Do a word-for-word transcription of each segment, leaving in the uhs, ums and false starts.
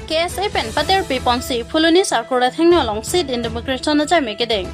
K S A pen paterpi ponsi Phuloni Circle athengno along sit-in demonstration achaime kedeng.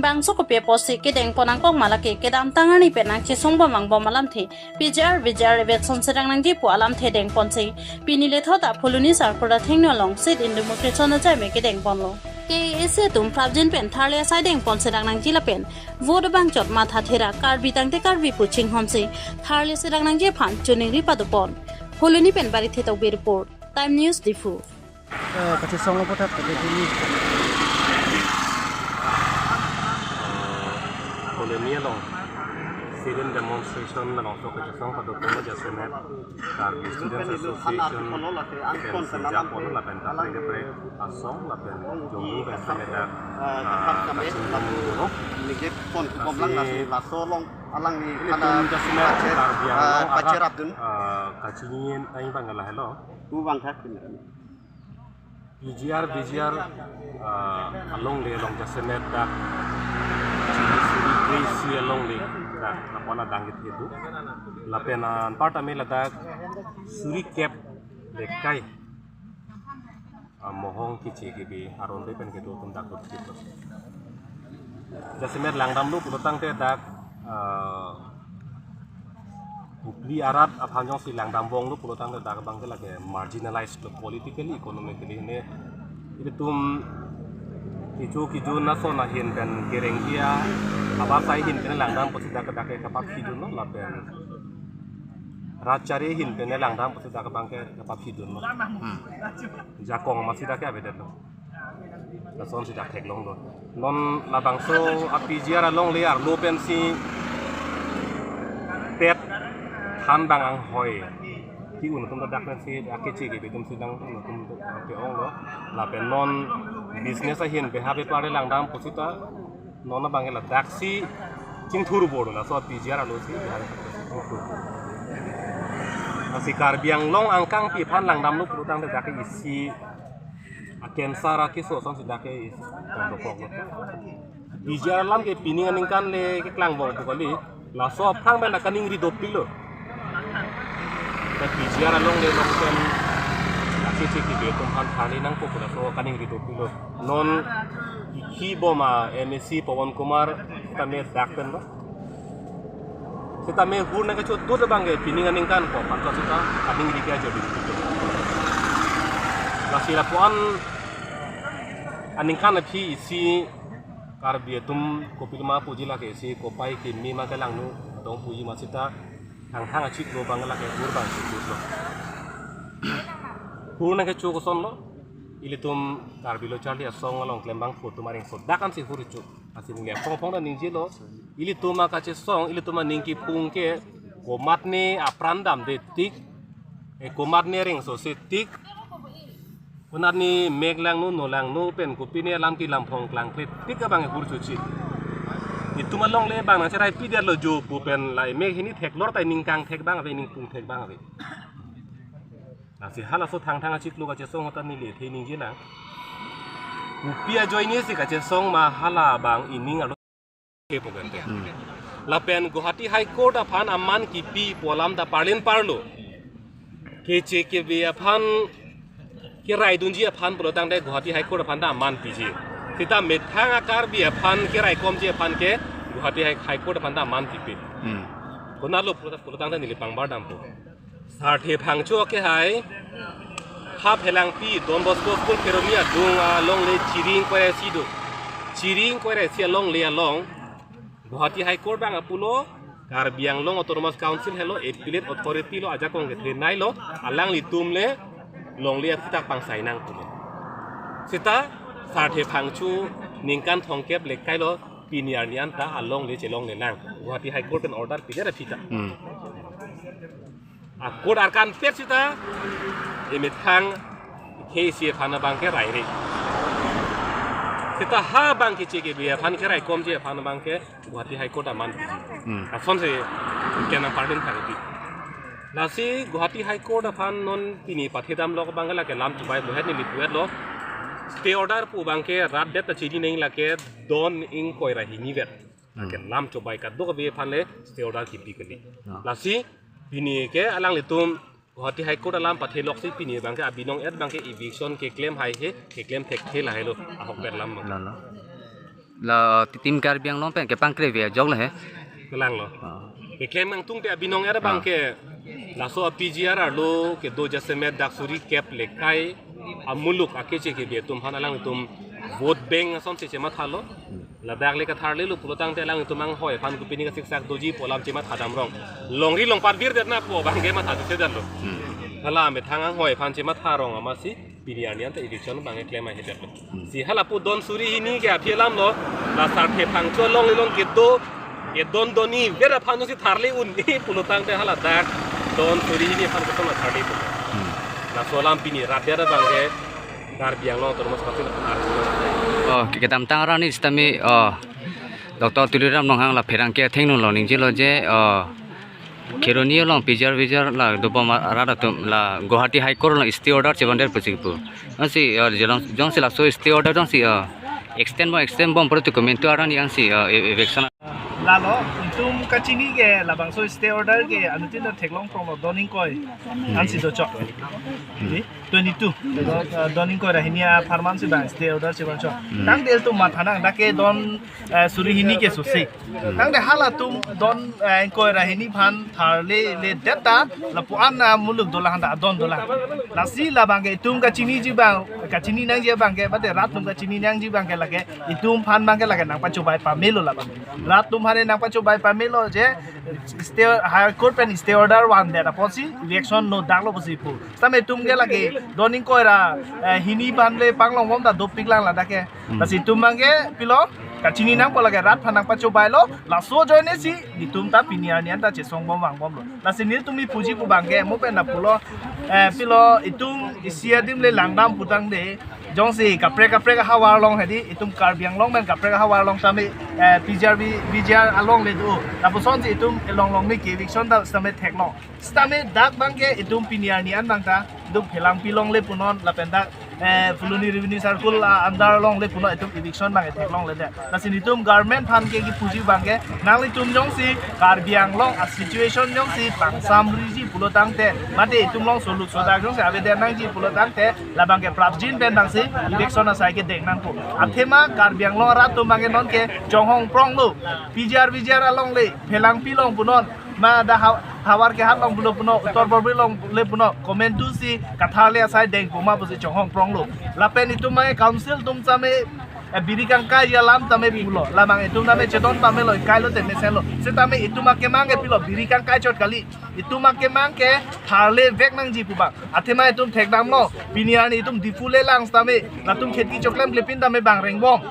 Bangso kopi apotsi kedeng pon angkok ma lake kedamtang arni pen nangchesong bom angbom alamthe P G R V G R ave asonsi rang nangji pu alamthe deng ponsi pini lethot a Phuloni Circle athengno along sit-in demonstration achaime kedeng ponlo. K A A C atum prapjin pen tharle asai deng ponsi rang nangji lapen vote abang chot matha thera Karbi tangte Karbi pu chinghonsi tharle si rang nangji aphan choningri pado pon. Phuloni pen Barithe Tokbi report, Time News Diphu. Eh, kachesong aphuthak kachesong. Koloni along sit-in demonstration along so kachesong pado pon, jasemet Karbi Students Association pen sinja pon lapen kaprek kaprek asong lapen Jommu pen semet dak, ah, kachingrum dolo. Ningje pon kubom lang lasi laso along alangli ilitum jasemet Karbi Anglong arat, ah, kachingin aing bang lahelo. Ku bang thak. P G R, V G R, ah, alongle along jasemet dak chini suri kre-isi alongle dak lapu-an adang kethe do. Lapen anparta me ladak suri kep lekai, ah, mohong kiche kibi aron le pen kedo atum dak do. Jasemet langdamlo pulo tangte dak, ah, Hukli arat aphan jongsi langdam bom lo pulo tangte dak abang ke lake marginalized lo, politically, economically ne. Ilitum kecho kejun ason ahin pen kereng dia, abang sai ahin pen langdam pusi dak dak ke kapap hidun lo lapen rat chari ahin pen langdam pusi dak abang ke kapap hidun lo. Hmm. Jakong masi dak ke avedet lo. Lasonsi dak theklonglo. Non labangso a P G R alongle arlo pensi pet than bang anghoi ke-un atum dak pensi dak keche kibi atumsi dang un atum ke-onglo. Lapen non business ahin beha bepar langdam pusita non abang ke ladaksi chingthur bor laso a P G R alongsi beha chingthur. Lasi Karbi Anglong angkangpi aphan langdamlo pulo tangte dak ke isi a cancer akeso asonsi dak ke tong dokok lo. P G R alam ke pining aningkan le keklang bom pu kali. Laso aphrang pen dak kaningri dopiklo. Dak P G R alongle along pen keche kibi atum aphan tharle nangpo pu laso kaningri dopiklo. Non kiki bom a M A C Pawan Kumar tame dak pen lo. Sitame hur nangkechotdut abang ke pining aningkan ko aphan ta sita kaningri ke ajo ding. Lasi lapu-an aningkan aphi isi Karbi atum kopiloma puji lake isi kopai kimi ma kelangno dong puji ma sita thangthang achiklo abang lake hur abang chotdutlo. Hur nangkecho kosonlo, ilitum Karbi Lo Charli Asong along klembangphu atum areng sodak ansi hur cho. Lasi neli aphong aphong ta ningjelo, ilitum akachesong, ilitum aning kipung ke komatne apran damde tik, eh, komatne rengso se tik, konatne mek langno, no langno pen kopine alam kelam phong klangkle tik abang hur chochi. Itum alongle abang nangcherai pidetlo jo pu pen la emek hini theklor ta ningkang thek abang ave, ningpung thek abang ave. Lasi halaso thangthang achiklo kachesong ahut ta neli athe ningjelang. Kopi ajoine si kachesong ma hala abang ining arlo ke pu kante. Hmm. Lapen Guwahati High Court aphan aman kipi pu alam ta parlin parlo. Keche kibi aphan keraidunji aphan pulo tangte Guwahati High Court aphan ta aman piji. Sita methang a Karbi aphan keraikomji aphan ke Guwahati High, High Court aphan ta aman kipi. Hmm. Konatlo pulo ta, pulo tangte neli pangbar dampo. Sarthe Phangcho ke hai, ha Phelangpi Don Bosco School Kheroni adung alongle Chiring Koiresi do. Chiring Koiresi alongle along Guwahati High Court abang pulo, Karbi Anglong Autonomous Council helo, appellate authority lo, ajakong kethenei lo, alanglitum le longle aphuthak pangsai nang pulo. Sita Sarthe Phangcho ningkan thomkep lekai lo, pini arni anta alongle chelongle nang. Guwahati High Court pen order pidet aphi ta. Hmm. A court arkan pet sita emethang K A A C aphan abang ke raire. Sita ha abang keche kibi aphan keraikomji aphan abang ke Guwahati High Court aman piji. Hmm. Asonsi kenang parlin thang pi. Lasi Guwahati High Court aphan non pini pathedamlo abang ke lake lam chubai buhet neli puetlo. Stay order pu abang ke rat det ta chini neng lake don ingkoi ra hini vet. Hmm. Lake lam chubai kadokave aphan le stay order kipi kali. Ya. Lasi pini ke alanglitum Guwahati High Court alam pathe loksi pini abangke abinong-et abangke eviction keklem haihe, keklem thekthe lahelo, ahok ber lam abang. Lalo. La, uh, Team Karbi Anglong pen kepangkrevi ajok le he. Kelang lo. Ah. Keklem angtungte abinong-et abangke laso a-P G R arlo kedo jasemet dak suri kep lekai amuluk akeche kebe atum aphan alangtum vote bank asonsi chemathalo. Ladak le katharlelo pulotangte alangtum anghoi aphan kopine kasiksak doji pu alam chemathadam rong. Longri longpat virdetna pu abangke mathathedetlo. Hmm. Hala amethang anghoi aphan chematha rong amatsi pini arni anta eviction abangke klem ahedet lo. Hmm. Si hala pu don suri hini ke aphi alam lo, la Sarthe Phangcho along ilong kedo, kedon doni vet aphan si tharle un-e pulotangte hala dak don suri hini aphan kosonlo tharle pu. Hmm. Laso alam pini rat vet abangke Karbi Anglong Autonomous Council aphan arju. Oh, ke-, kedamtang arni sitame, oh, Doctor Tuliram Ronghang la pherangke athengno lo ningjelo je, oh, Kheroni along P G R V G R la dobom arat atum la Guwahati High Court along stay order chevandet pusi pu. Ansi, uh, jong, jongsi laso stay order jongsi, uh, extend bom, extend bom pura tu komentu arni ansi, uh, e-, eviction. Lalo, itum kachini ke labangso stay order ke anuttin theklong prong lo don ingkoi. Hmm. Ansi dochok. Hmm. Di, twenty-two. Uh, don ingkoi ra hini apharman si bang stay order si bang chok. Hmm. Tangte ilitum mathanang dak ke don, eh, suri hini ke susi. Tangte halatum don, eh, ingkoi ra hini aphan tharle ledet ta lapu-an amuluk dolang ta adon dolang. Lasi labangke itum kachiniji abang, kachini nangji abangke, mate rat atum kachini nangji abangke lake itum aphan abangke lake nangpachobai pamelo labang. Rat atum aphan nangpachobai pamelo je stay, High Court pen stay order vandet apotsi eviction no daklo pusi pu. Sitame itum ke lake don ingkoi ra, eh, hini aphan le panglong bom ta dopik lang ladak ke. Hmm. Lasi itum abangke pilo, kachini nangpo lake rat aphan nangpachobailo, laso ajoine si itum ta pini arni anta chesong bom vang bomlo. Lasi nelitum ipuji pu abangke, mo pen na pulo, eh, pilo itum isi adim le langdam putangte, jongsi kaprek kaprek ahavar along hedi, itum Karbi Anglong pen kaprek ahavar along tame, eh, P G R V, V G R along le do. Lapusonsi itum elong long me ke eviction ta sitame theklo. Sitame dak abangke itum pini arni an abang ta, duk Phelangpi along le punon, lapen dak, eh, Phuloni Revenue Circle, ah, under along le punon itum eviction abangke theklong ledet. Lasi nelitum government aphan ke kipuji abangke, nanglitum jongsi Karbi Anglong a-situation jongsi pangsamriji pulotangte, mate itum along soluk sodak jongsi avedet nangji pulotangte, labangke prapjin pen abangsi eviction asai kedeng nangpo. Athema Karbi Anglong arat atum abangke nonke chonghong pronglo. P G R V G R along le, Phelangpi along punon, ma dak ha-, havar kehat along pulo puno, Uttar Borbil along le puno, komentu si katharle asai dengpo ma pusi chonghong pronglo. Lapen itum abangke council atum tame, eh, biri kangkai alam tame pulo. Labang itum tame chedon pamelo, kailo te mesenlo. Sitame itum akemang ke pilo, biri kangkai chot kali. Itum akemang ke tharle vek nangji pu abang. Athema itum thekdamlo, pini arni itum Diphu le lang sitame, latum kheti choklem klepin tame bang rengbom.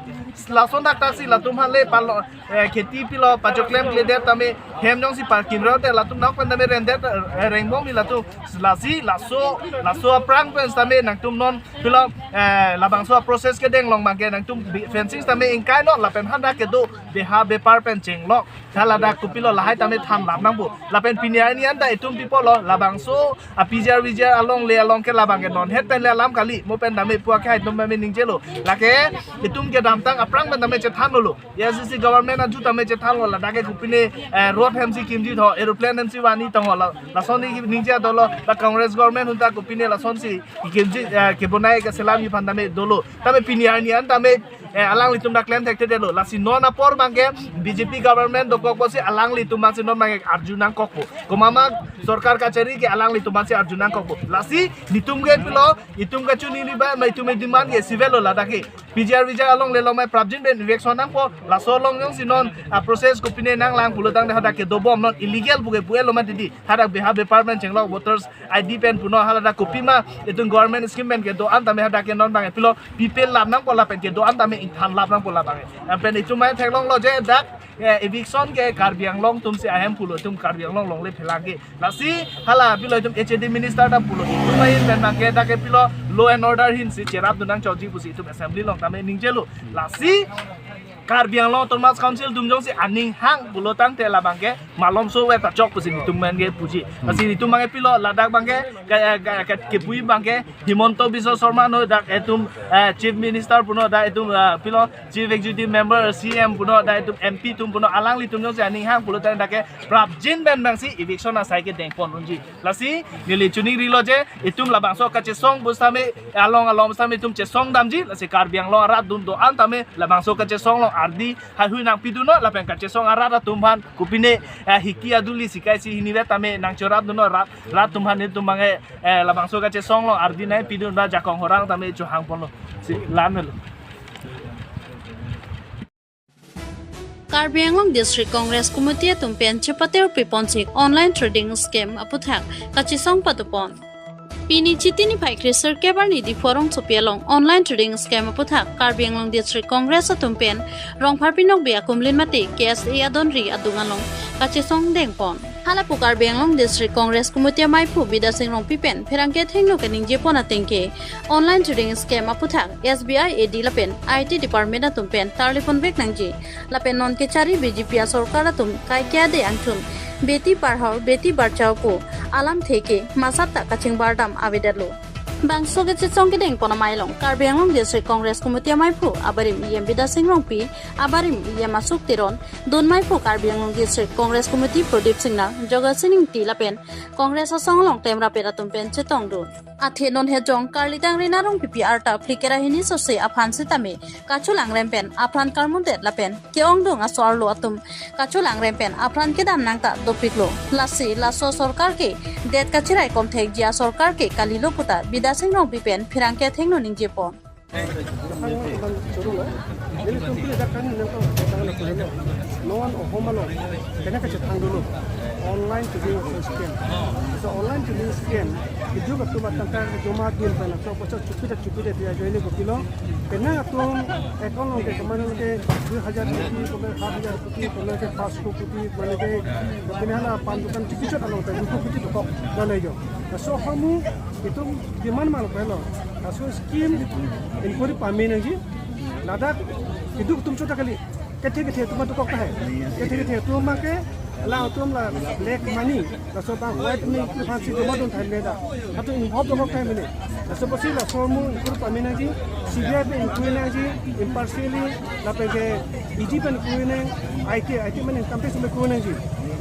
Lason thakthak si latum aphan le palo, eh, kheti pilo pachoklem kledet tame hem jongsi parking rau te latum nok pen tame rendet, eh, rengbom ni latum. Lasi laso, laso aphrang pen sitame nangtum non pilo, eh, labangso process kedeng along abangke nangtum bi-, fencing tame ingkai non lapen hadak kedo beha bepar pen chenglok. Hala dak kopilo lahai tame thanlap nangpo. Lapen pini arni anta itum pi pulo labangso a-P G R V G R along le along ke labangke non het pen le alam kali. Mo pen tame pu akhai itum tame ningjelo. Lake itum kedamtang aphrang pen tame chethanlo lo. A I C C government aju tame chethanlo ladak ke kopine, eh, road hemsi kimji tho, aeroplane hemsi vani tangho la, lason ni ningje dolo, la Congress government ahut ta kopine lasonsi kimji, eh, kebonai keselamji aphan tame dolo. Tame pini arni an tame, eh, alanglitum dak klem thekthedetlo. Lasi non apor abangke B J P government dokok pusi alanglitum abangsi non abangke arju nangkokpo. Komat ma sorkar kachari ke alanglitum abangsi arju nangkokpo. Lasi nelitum ke pilo, itum kachini ni ba, ma itum demand ke civil lo ladak ke. P G R V G R along le along ma prapjin pen eviction nangpo, laso along jongsi non a-process kopine nanglang pulotangte hadak kedo bom non illegal pu ke pu-etlo mati di. Hadak beha bepar pen chenglok voters I D pen puno haladak kopima itum government scheme pen kedo-an tame hadak ke non abangke pilo pipelap nangpo lapen kedo-an tame ingthanlap nangpo labangke. Lapen itum mai theklonglo je dak, eh, eviction ke Karbi Anglong atumsi ahem pulo itum Karbi Anglong along le phelang ke. Lasi hala pilo itum H A D minister ta pulo itum mai pen abangke dak ke pilo law and order ahin si cherapdun nangchotji pusi itum assembly along tame ningjelo. Lasi Karbi Anglong Autonomous Council atum jongsi aning hang pulo tangte labangke malomso ave ta chok pusi netum abangke puji. Lasi netum abangke pilo ladak abangke ke, ke, ke, kepui abangke Himanta Biswa Sarma no dak etum, eh, Chief Minister punon dak etum, eh, pilo Chief Executive Member, C M punon dak etum M P atum punon alanglitum jongsi aning hang pulo tangte dak ke prapjin pen abangsi eviction asai kedeng pon unji. Lasi neli chiningrilo je itum labangso kachesong pusitame along along pusitame itum chesong damji, lasi Karbi Anglong arat atum do-an tame labangso kachesong along ardi haihui nangpidunnon lapen kachesong arat atum aphan kopine, eh, hiki aduli sikai si hini vet tame nangchorapdunnon rat, rat atum aphan itum abangke, eh, labangso kachesong along ardi nangpidun ba jakong horang tame chohang ponlo. Si lamelo. Karbi Anglong District Congress Committee atum pen chepater piponsi online trading scam aputhak kachesong padopon. Pini Chiti niphai kresirkep arni Diphu arongsopi along online trading scam aputhak Karbi Anglong District Congress atum pen Rongpharpi Nokbe akumlin mate K S A adonri adung along kachesong dengpon. Halapu Karbi Anglong District Congress Committee amaiphu Bidya Sing Rongpi pen pherangke athengno keningjepon atengke online trading scam aputhak S B I A D lapen I T department atum pen tarliponvek nangji. Lapen non kechari B J P asorkar atum kaike ade angthun Beti Padhao Beti Bachao pu alamthe ke masat ta kachingbardam avedetlo. Bangso kachesong kedengpon amei along Karbi Anglong District Congress Committee amaiphu abarim E M Bidya Sing Rongpi, abarim E M Ashok Teron, dun maiphu Karbi Anglong District Congress Committee Pradip Singnar, Joga Sing Ingti lapen Congress asong along temrapet atum pen chetongdun. Athe non hejong Karli Tangri Narong P P R ta phlikera hini sose aphan sitame kacholangrem pen apran karmundet lapen ke-ongdung aso arlo atum kacholangrem pen apran kedam nangta dopiklo. Lasi laso sorkar ke det kachirai komthekji asorkar ke kalilo puta Bidya Sing Rongpi pen pherangke athengno ningjepon. Nelitum pini dak kani nangkok tanglo pulelo. Non ohom along kena kachethang dulu. Online trading scam. So online trading scam. Keduk atum atangka joma dun pen so pacha chupi dak chupi dak dia joine kopilo. Kena atum account along ke kemana ke dui hajar kuti, kemana sat hajar kuti, kemana ke panch koti kuti, kemana ke kena hala pan dukan chikisot along ke dui koti dokok. Nana jo. So hamu itum demand mal pelo. Laso scheme inquiry pame nangji. Ladak keduk atum chota kali. Kethe kethe atum dokok tahai. Kethe kethe atum abangke la atum la black money. Laso abang white money atum aphansi joma dun tahai meda. Atum involve dokok tahai mene. Laso apotsi laso hamu inquiry pame nangji. C B I pen inquiry nangji. Impartially lapen ke E D pen inquiry nang. I T, I T mane income tax pen inquiry nangji.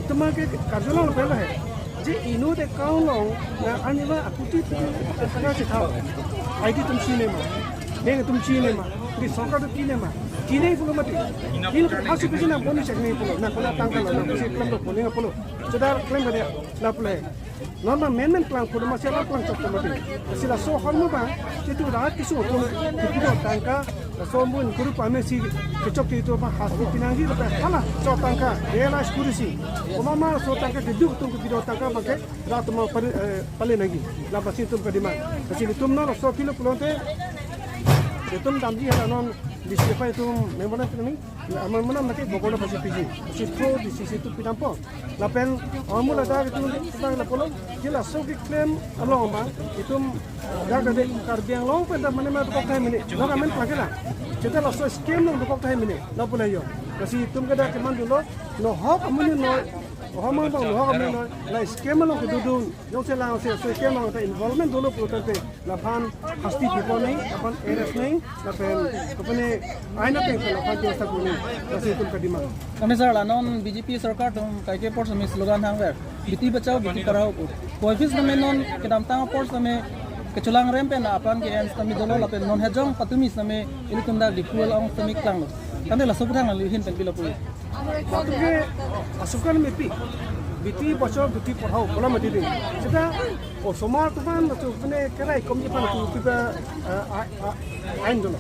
Itum abangke karju along pelo hai. Je inut account along na arni ma akuti tu tangka chethao. I D atum chinine ma, bank atum chinine ma, di sorkar atum chinine ma, chinine pulo mati. Inut hasu pisi na boni chekne pulo, na kola tangka lo, na kosi klem lo, boni pulo. Chedar klem bade, na pulo. Non ma men men klang pulo ma sela klang chok pulo mati. Sila so hormu ba, chitu rat kisu atum, kitu tangka, so hamu inquiry pamesi, kechok kitu ba hasti pinangji, hala, so tangka, realize kurisi. Oma ma so tangka keduk atum kitu tangka abangke, rat atum pali, eh, pali nangji. La basi itum kedemand. Basi itum non so kilo pulote. Itum damji hala non bisi apa itum memorial kami. Aman mana lagi bokolo basi piji. Basi pro di sisi itum pidampo. Lapen amula dak itum kita la pulo. Kila so keklem along ma itum dak ade Karbi Anglong pen dak mane ma dokok tahai mene. Lo kamen pakela. Cheta laso scam along dokok tahai mene. La pulo yo. Basi itum ke dak keman dulu. No hok amun no. Hok amun no hok amun no. La scam along kedodun. Jongsi la so scam along ta involvement dolo pulote laphan hasti pipo nang, laphan arrest nang, lapen kopine ain ateng laphan kesa kuni, lasi itum kedemand. Kami sir la non B J P sorkar atum kaike apor sitame slogan hangver, Beti Bachao, Beti Padhao pu. Puvoiphit sitame non kedamtang apor sitame kecholangrem pen apran ke-en sitame dolo lapen non hejong patumi sitame ilitum dak Diphu along sitame klanglo. Tangte laso aputhak nangli ahin pen pilo pu. Latum ke asorkar mepi, Beti Bachao, Beti Padhao, kola mati ding. Seta osomar atum aphan latum pene kerai komji aphan latum kiba, eh, a, a, ain dolo.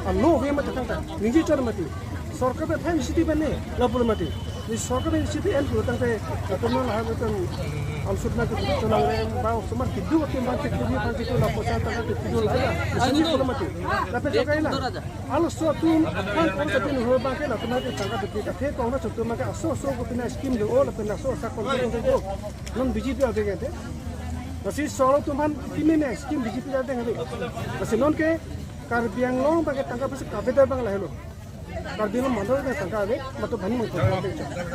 A law ave mati tangka, ningje chot mati. Sorkar pen time siti bane, la pulo mati. Ni sorkar pen siti en pulo tangte, latum non lahai beton, amsut na kecholangrem, ba osomar keduk atum aphan kecholangrem, aphan kecholangrem, la poisa tangka kecholangrem, la, siti pulo mati. Lapen so kaila. Laso atum aphan Congress atum ho abangke latum ke tangka dopik, athe Congress atum ke aso aso kopine scheme do, o lapen aso aso akorte do. Non B J P ave ke te. Lasi solo atum aphan kimi me scheme B J P ave ke te. Lasi non ke Karbi Anglong abangke tangka pasi kavedar abang lahelo. Karbi Anglong mandor ke tangka ave, mato bhani mangkok.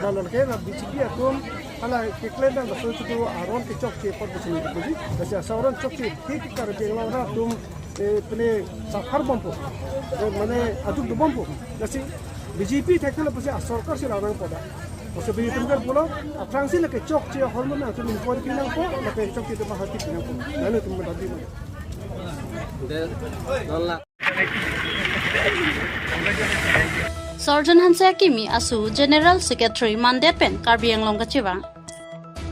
Lalu ke la B J P atum hala keklem dan baso chutu aron kechokche apot pusi ningje puji. Lasi asa aron chokche thik Karbi Anglong arat atum, eh, pine safar bompo. Eh, mane aduk do bompo. Lasi B J P thekthelo pusi asorkar si rarang poda. Oso B J P atum ke pulo, aphrangsi la kechokche ahormu nangtum inquiry pinangpo, la kechokche atum ahati pinangpo. Lalu atum mendabi mo. Sarjan Hanse akimi asu General Secretary mandet pen Karbi Anglong kachevang.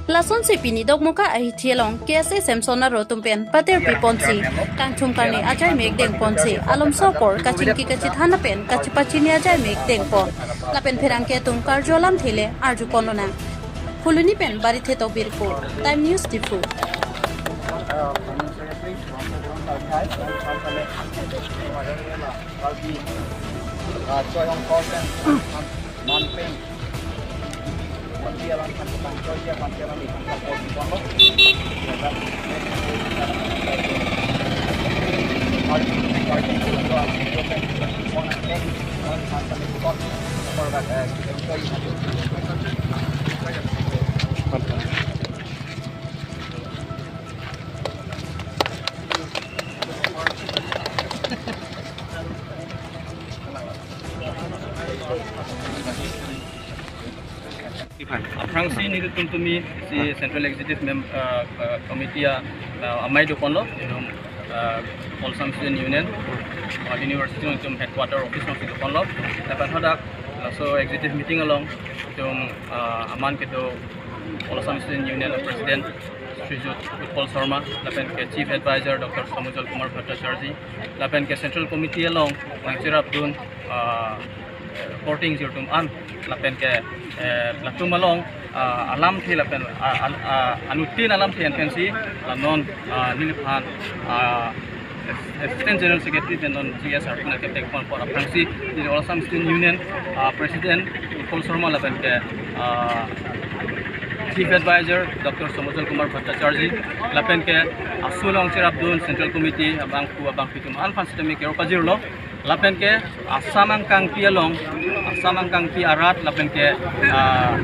Lasonsi pini Dokmoka ahithi along K S A Samson aro atum pen patirpi ponsi, kangthum karni ajai mek deng ponsi, alomso apor kachingki kachithan pen kachipachini ajai mek deng pon. Lapen pherangke atum karju alamthe le arju pon lonang. Phuloni pen Barithe Tokbi report, Time News Diphu. Aphrangsi nelitum tumi si Central Executive Mem-, uh, uh, Committee a, uh, amei do ponlo, itum, uh, All Assam Student Union, uh, University itum headquarter office alongsi do ponlo. Lapen hadak laso executive meeting along itum, uh, aman kedo All Assam Student Union President Srijut Utpal Sharma, lapen ke Chief Advisor Doctor Samujal Kumar Bhattacharjee, lapen ke Central Committee along nangcherapdun, ah, reporting jirtum an, lapen ke, eh, latum along, ah, alamthe lapen, ah, al-, ah, anuttin alamthe an pensi, ah, non, ah, neliphan, ah, Assistant General Secretary pen non G S R puna ketek pon apor aphrangsi, neli All Assam Student Union, ah, President Utpal Sharma lapen ke, ah, Chief Advisor Doctor Samujal Kumar Bhattacharjee, lapen ke asu along cherapdun Central Committee abangphu abangpi atum an aphan sitame kero pajirlo, lapen ke Assam angkangpi along, Assam angkangpi arat lapen ke, ah,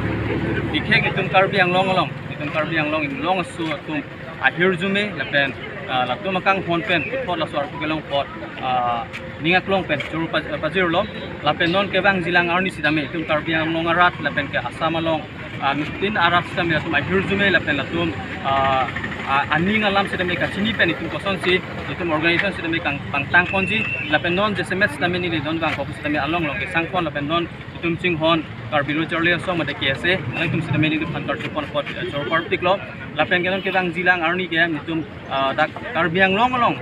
bikhek itum Karbi Anglong along, itum Karbi Anglong inglong asu atum ahirjume lapen, ah, latum akanghon pen puthot laso arpu kelong apot, ah, ning aklong pen choro pa-, pajirlo, lapen non kevangjilang arni sitame itum Karbi Anglong arat lapen ke Assam along, ah, anuttin arat sitame latum ahirjume lapen latum, ah, ah, aning alam sitame kachini pen itum kosonsi itum organization sitame kang pangtang ponji, lapen non jasemet sitame neli non vangkok sitame along along kesang pon lapen non itum chinghon Karbi Lo Charli Asong mate K S A, nangtum sitame neliphan karju pon apot, eh, choro parpiklo. Lapen ke non kevangjilang arni ke itum, ah, dak Karbi Anglong along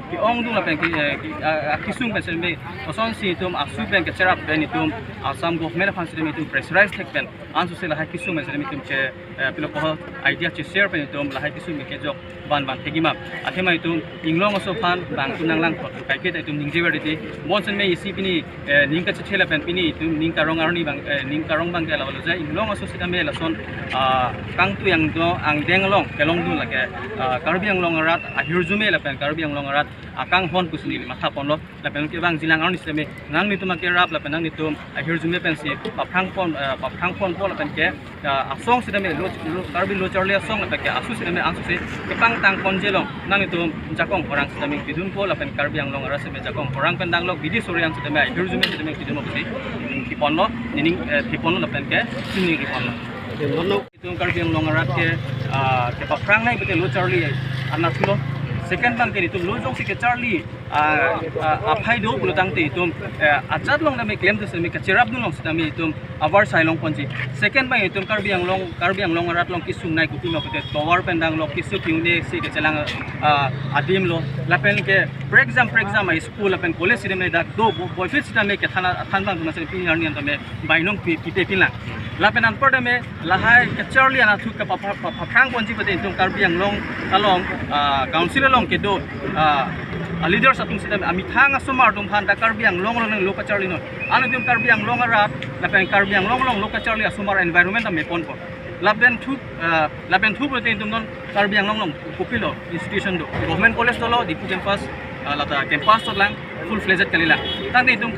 ke-ongdung lapen ke, eh, ke, ah, ah, kesung pen sitame kosonsi itum asu pen kecherap pen itum Assam government aphan sitame itum pressurize thek pen ansose lahai kesung pen sitame itum che, eh, pilo ko idea che share pen itum lahai kesung pen kejok van van thekji ma. Athema itum inglong aso aphan bang itum nanglang thot kaike ta itum ningjever titi. Bonsen me isi pini, eh, ning kachechela pen pini itum ning karong arni bang, eh, ning karong bang ke lalo jai inglong aso sitame lason, ah, kangtui angdo angdeng along kelongdun lake, ah, Karbi Anglong arat ahirjume lapen Karbi Anglong arat akanghon pusi neli matha ponlo. Lapen kevangjilang arni sitame nanglitum akerap lapen nanglitum ahirjume pensi paphrang pon, eh, paphrang ponpo lapen ke, ah, asong sitame lo, lo, Karbi Lo Charli Asong lapen ke asu sitame ansose kepangtang ponji along nanglitum jakong horang sitame pidunpo lapen Karbi Anglong arat sitame jakong horang pen danglok bidi suri an sitame ahirjume sitame pidun pusi pi ponlo, nining, eh, pi ponlo lapen ke sining pi ponlo. Itum Karbi Anglong arat ke, ah, kepaphrang nai pute Lo Charli anat lo. Second bang ke itum lo jongsi kecharli, ah, ah, aphai do pulo tangte itum, eh, ajat along tame klemdun sitame kacherapdun along sitame itum abar sai long ponji. Second bang itum Karbi Anglong, Karbi Anglong arat along kesung nai kopi ma pute tovar pen danglok keso ke-un-e si kechelang, ah, adim lo. Lapen ke prekjam prekjam a school lapen college sitame dak do bo-, boifit sitame kethan a-, than bang tuma sitame pini arni an tame bainong pi-, pipe pinlang. Lapen anpar tame lahai kecharli anatthu kepapha-, papha-, paphrang ponji pute itum Karbi Anglong along, ah, council along kedo, ah, ah, leaders atum sitame amethang asomar atum aphan ta Karbi Anglong along lo kacharli non. Anu itum Karbi Anglong arat lapen Karbi Anglong along lo kacharli asomar environment tame ponpo. Lapen thu, ah, lapen thu pute itum non Karbi Anglong along kopilo institution do. Government college dolo, Diphu campus, ah, lata campus dotlang, full fledged kalilang. Tangte itum